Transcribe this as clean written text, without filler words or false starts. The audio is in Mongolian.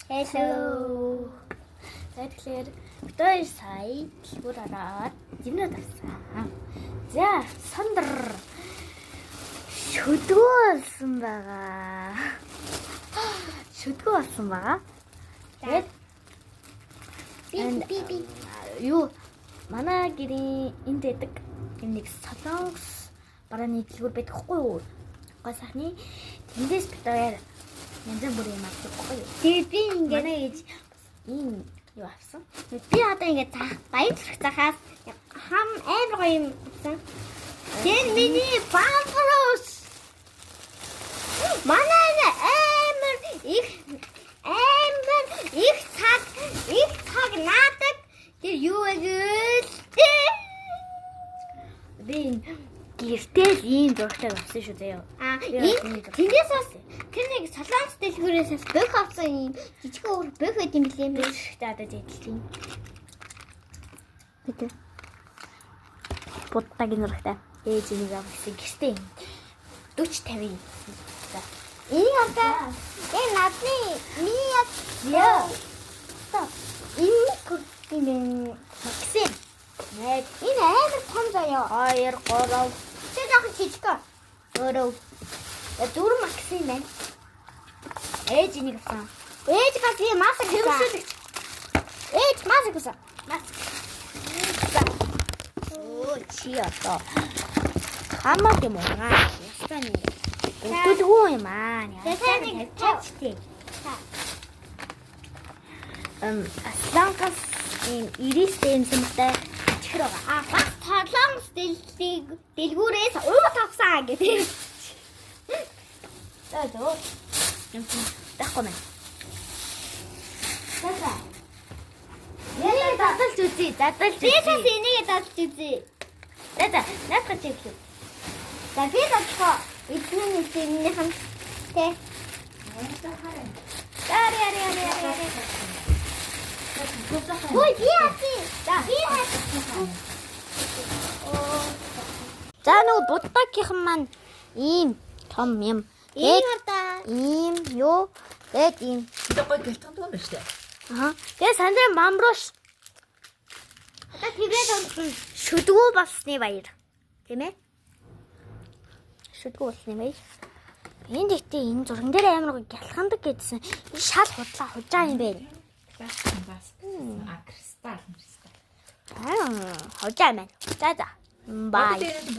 Hello. За, тэгэхээр бид хоёр сая дэлгүүр ороод юмнууд авсан. За, Сандар шүдгүү болсон байгаа. Шүдгүү болсон байгаа. Тэгээд Би би би юу, манай гэрийн энд байдаг юм нэг солонгос барааны дэлгүүр байдаг хгүй юу? Гой сайхны тэндээс бид хоёр янз бүрийн юм авдаг хгүй юу? Тэгээд би ингээд Манай ээж бас ийм юу авсан. Би одоо ингээд заах баян зүрх захаас хам амар гоё юм авсан. Тэр миний бамбрус. Манай энэ амар их цаг наадаг. Тэр юу вэ гэвэл Би энэ гэртэл ийм зурагтай авсан шүү заяа. А, энэ тэндээс бас тэр нэг солонгос дэлгүүрээс бас бөх авсан, юм жижиг өөр бөх байт юм билээ юм. Биштэй одоо зэдэлтийн Мэдээ. Буддагийн зурагтай. Ээж энийг авсан, гэртээ юм. 40 50. За. Энийг одоо энэ наадны миний яг Яа. Энэ юм бэ? Максим. 1 Энэ амар том заяа. 2 3 Тэр жоохон жижиг. 4. Дөрөв Максим байна. Ээж энийг авсан. Ээж бас би маск авсан. Тэмшүүлэгч. Ээж маск авсан. Маск. За. Оо, чи одоо хамаг юм уу? Ястаа нэг. Өдөлгүй юм аа. За, нэг тавьчихтээ. Солонгос ийм ирээстэй юм сумтай чихэр байгаа. А, бас солонгос дэлгүүрээс уут авсан гэдэг. За зөө. Юм чинь байхгүй мэн. За за. Энийг задлж үзье, задлж Би бас үзье. энийг задлж үзье. За за, наадах чи эхлэв. За, би задлах. Эдний нэг энэнийх нь тэ. За, ари ари ари ари ари. Ой, би хатсан. За, би хатсан. За, нөгөө буддагийнхан маань ийм том юм. Энийг Тэгээд хардаа. ийм юу? Тэгээд ийм. Энэ гой гэлтэн юм байна шүү дээ. Аа. Тэгээд сандрын мамбруш Одоо тэгээд онцгой. шүдгүү болсны баяр. Тийм ээ? Шүдгүү болсны баяр. Энд ихтэй энэ зурган дээр амар гоё гялхандаг гэдсэн. Энэ шал худлаа хужаа юм байна. Бас бас. А, кристалл, кристалл. Аа, хужаа юм байна. За за. Бай. Одоо энэ